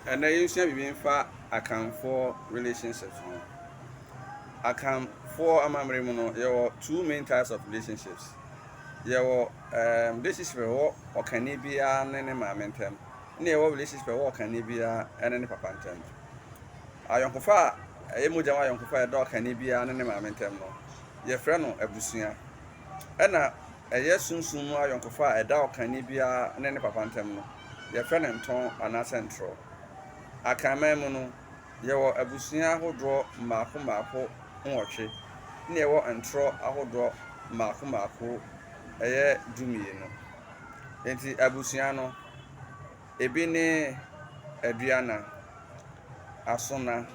Ɛnnɛ yɛnsua biribi mfa Akanfoɔ relationships ho. Akanfoɔ amammerɛ mu no, yɛwɔ two main types of relationships. Yɛwɔ um, relationship ɛwɔ ɔkani biara ne ne maame ntam, ɛna yɛwɔ relationship ɛwɔ ɔkani biara ne ne papa ntam. Ayɔnkofa a ɛyɛ mogya mu ayɔnkofa a ɛda ɔkani biara ne ne maame ntam no, yɛfrɛ no abusua. Ɛna ɛyɛ sunsum mu ayɔnkofa a ɛda ɔkani biara ne ne papa ntam no, yɛfrɛ no ntɔn anaasɛ ntorɔ. Akanman mu no, yɛwɔ abusua ahodoɔ mmaako mmaako nwɔtwe, ɛna yɛwɔ ntorɔ ahodoɔ mmaako mmaako ɛyɛ 12. Enti abusua no, ebi ne Aduana, Asona,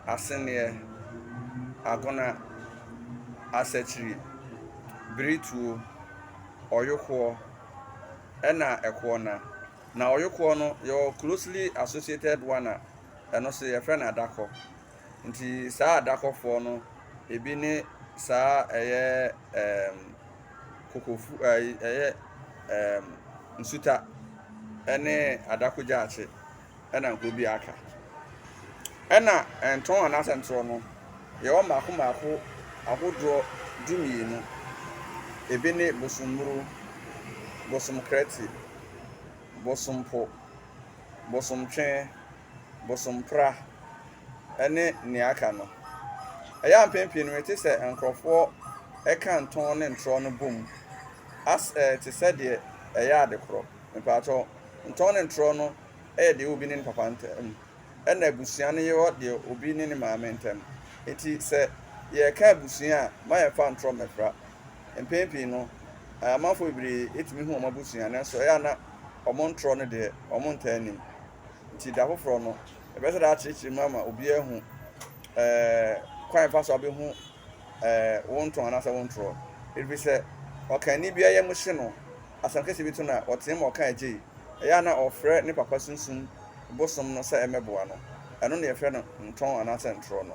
Aseneɛ, Agona, Asakyiri, Birituo, Ɔyokoɔ, ɛna Ɛkoɔna. Na Ɔyokoɔ no, yɛwɔ closely associated one a ɛno nso yɛfrɛ no Adakɔ. Nti saa Adakɔfoɔ no, ebi ne saa ɛyɛ ɛɛm kokofu ɛyi ɛyɛ ɛɛm Nsuta ɛne Adako Gyaakye ɛna nkuro bi aka. Ɛna ntɔn anaasɛ ntorɔ no, yɛwɔ mmaako mmaako ahodoɔ 12. Ebi ne Bosommuru, Bosomkrɛte, Bosompo, Bosomtwe, Bosompra ɛne nea aka no. Ɛyɛ a mpɛn pii no mete sɛ nkurɔfoɔ ɛka ntɔn ne ntorɔ no bom as ɛɛ te sɛ deɛ ɛyɛ ade korɔ. Mpakyɛw, ntɔn ne ntorɔ no ɛyɛ deɛ obi ne ne papa ntam, ɛna abusua no yɛwɔ deɛ obi ne ne maame ntam. Nti sɛ yɛreka abusua a, ma yɛmfa ntorɔ mmɛfra. Mpɛn pii no, amanfoɔ bebree ɛtumi hu wɔn abusua nanso ɛyɛ a na wɔn ntorɔ no deɛ wɔn ntaa nim. Nti da foforɔ no, yɛbɛsɛ da akyerɛkyerɛ mu ama obiara ahu ɛɛ kwan fa so a wobɛhu ɛɛ wo ntɔn anaasɛ wo ntorɔ. Ɛfiri sɛ ɔkanni biara yam hye no, asɛm kɛseɛ bi to no a, ɔteam ma ɔka agyei. Ɛyɛ a na ɔfrɛ ne papa sunsum bosom no sɛ ɛmmɛboa no. Ɛno na yɛfrɛ no ntɔn anaasɛ ntorɔ no.